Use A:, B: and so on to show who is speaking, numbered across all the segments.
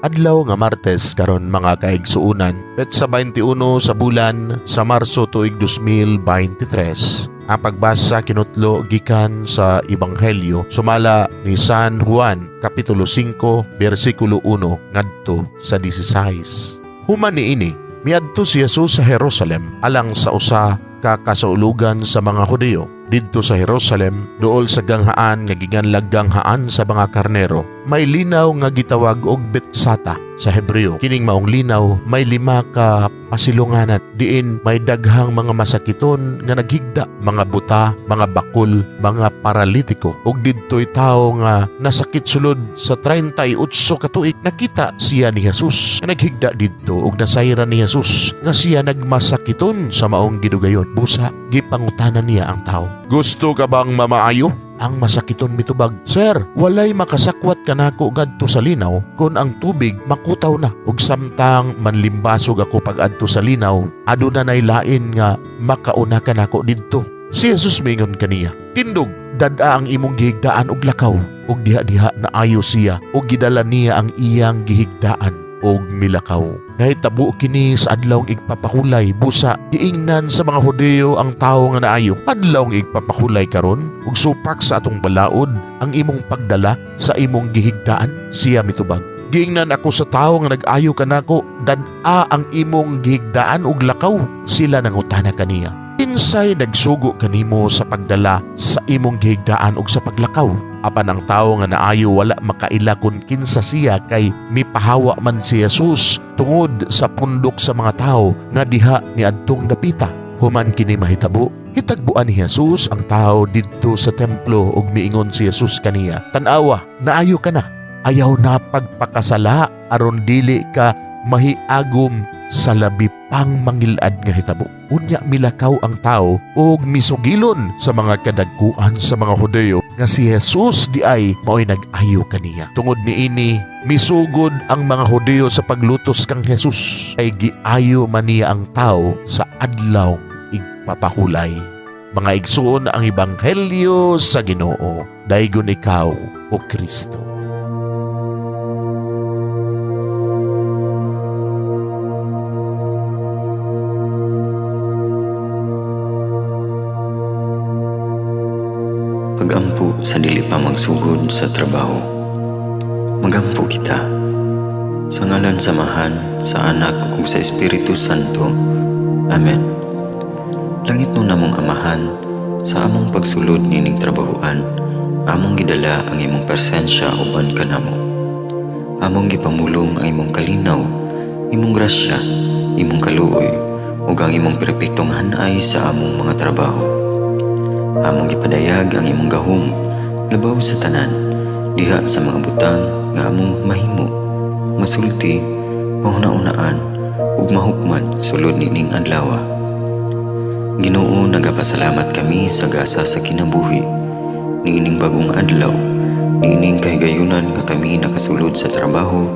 A: Adlaw nga Martes karon, mga kaigsuunan, petsa 21 sa bulan sa Marso, tuig 2023. Ang pagbasa kinutlo gikan sa Ebanghelyo sumala ni San Juan, Kapitulo 5, bersikulo 1 ngadto sa 16. Human niini, miadto si Jesus sa Jerusalem alang sa usa ka kasaulugan sa mga Hudiyo. Didto sa Jerusalem, duol sa ganghaan nga ginganlag Ganghaan sa mga Karnero, may linaw nga gitawag og Betsata sa Hebreo. Kining maong linaw may lima ka pasilunganan diin may daghang mga masakiton nga naghigda, mga buta, mga bakul, mga paralitiko, ug didtoy tawo nga nasakit sulod sa 38 ka tuig. Nakita siya ni Jesus nga naghigda didto ug nasayran ni Jesus nga siya nagmasakiton sa maong gidugayon. Busa gipangutana niya ang tawo, "Gusto ka bang mamaayo?" Ang masakiton mitubag, "Sir, walay makasakwat kanako ngadto sa linaw kung ang tubig makutaw na. Ug samtang manlimbasog ako pag-adto sa linaw, aduna nay lain nga makauna kanako didto." Si Jesus mingon kaniya, "Tindog, dad-a ang imong gihigdaan ug lakaw." Ug diha-diha naayo siya ug gidala niya ang iyang gihigdaan ug milakaw. Nahitabo kini sa Adlawng Igpapakulay. Busa giingnan sa mga Hudiyo ang tawo nga naayo, "Adlawng Igpapakulay karon ug supak sa atong balaod ang imong pagdala sa imong gihigdaan." Siya mitubag, "Giingnan ako sa tawo nga nag-ayo kanako, 'Dad-a ang imong gihigdaan ug lakaw.'" Sila nangutana kaniya, "Kinsay nagsugo kanimo sa pagdala sa imong gihigdaan ug sa paglakaw?" Apan ang tawo nga naayo wala makaila kung kinsa siya kay mipahawa man si Jesus tungod sa pundok sa mga tawo nga diha niadtong dapita. Human kini mahitabo, hitagbuan ni Jesus ang tawo didto sa templo ug miingon si Jesus kaniya, "Tan-awa, naayo ka na. Ayaw na pagpakasala aron dili ka mahiagom sa labi pang mangilad nga hitabo." Unya milakaw ang tao ug misugilon sa mga kadagkuan sa mga Hudiyo nga si Jesus diay maoy nag-ayo kaniya. Tungod niini, misugod ang mga Hudiyo sa paglutos kang Jesus ay giayo man niya ang tao sa Adlaw Igpapakulay. Mga igsuon, ang ebanghelyo sa Ginoo. Daygon ikaw, o Kristo.
B: Pagampo sa dili pa magsugod sa trabaho. Magampo kita. Sa ngalan sa Amahan, sa Anak ug sa Espiritu Santo. Amen. Langitnon namong Amahan, sa among pagsulod nining trabahoan, among gidala ang imong presensya uban kanamo. Among gipamulong ang imong kalinaw, imong grasya, imong kaluoy, ug ang imong perpektong hanay sa among mga trabaho. Among gipadayag ang imong gahom labaw sa tanan diha sa mga butang nga among mahimo, masulti, mahuna-unaan ug mahukman sulod nining adlaw. Ginoo, nagapasalamat kami sa gasa sa kinabuhi niining bagong adlaw, niining kahigayunan nga kami nakasulod sa trabaho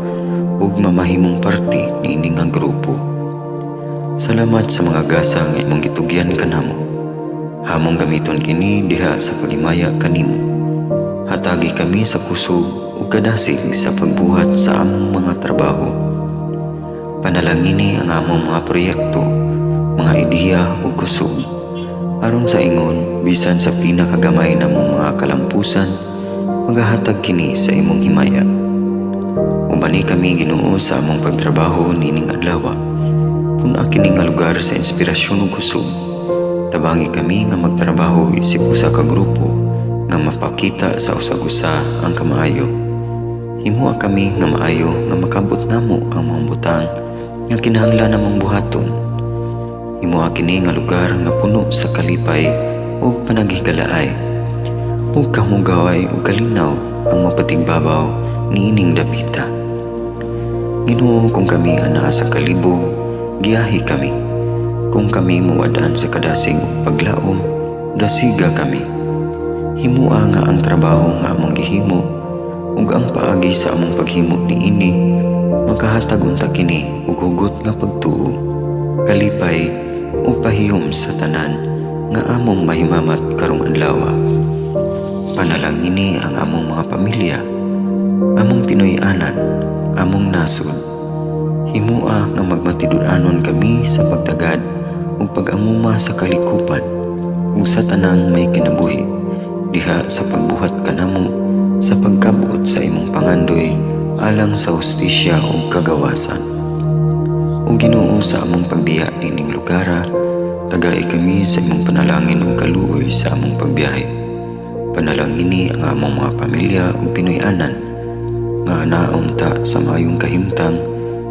B: ug mamahimong parte niini nga grupo. Salamat sa mga gasa nga imong gitugyan kanamo. Among gamiton kini diha sa paghimaya kanimo. Hatagi kami sa kusog ug kadasig sa pagbuhat sa among mga trabaho. Panalangini ang among mga proyekto, mga ideya ug kusog. Aron sa ingon, bisan sa pinakagamay namong mga kalampusan, magahatag kini sa imong himaya. Ubani kami, Ginoo, sa among pagtrabaho nining adlaw. Pun-a kini nga lugar sa inspirasyon ug kusog. Tabangi kami nga magtrabaho isip usa ka grupo nga mapakita sa usag-usa ang kamaayo. Himoa kami nga maayo nga makabot namo ang mga butang nga kinahanglan namong buhaton. Himoa kini nga lugar nga puno sa kalipay ug panaghigalaay. Ug kamugaway ug kalinaw ang mapatigbabaw niining dapita. Ginoo, kung kami anaa sa kalibog, giyahi kami. Kung kami muwad-an sa kadasig ug paglaom, dasiga kami. Himoa nga ang trabaho nga among gihimo ug ang paagi sa among paghimo niini makahatag unta kini og hugot nga pagtuo, kalipay ug pahiyom sa tanan nga among mahimamat karong adlaw. Panalangini ang among mga pamilya, among Pinoy-anan, among nasod. Himua nga magmatinud-anon kami sa pagtagad ug pag-amuma sa kalikupan ug sa tanang may kinabuhi diha sa pagbuhat kanamo sa pagkabot sa imong pangandoy alang sa hustisya ug kagawasan. O Ginoo, sa among pagbiya nining lugara, tagai kami sa imong panalangin ug kaluoy sa among pagbiyahe. Panalangini ang among mga pamilya ug Pinoy-anan nga anaon ta sa maayong kahimtang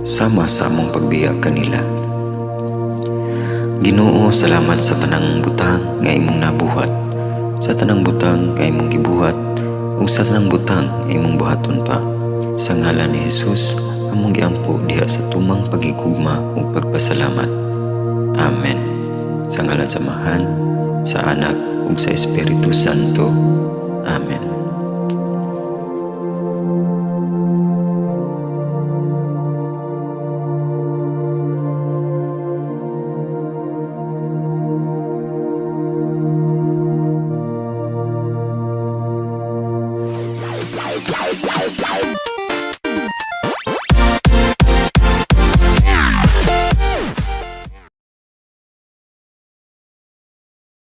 B: sama sa among pagbiya kanila. Ginoo, salamat sa tanang butang nga imong nabuhat, sa tanang butang nga imong gibuhat, ug sa tanang butang nga imong buhaton pa. Sa ngalan ni Jesus, among giampo diha sa tumang pagigugma ug pagpasalamat. Amen. Sa ngalan sa Amahan, sa Anak ug sa Espiritu Santo. Amen.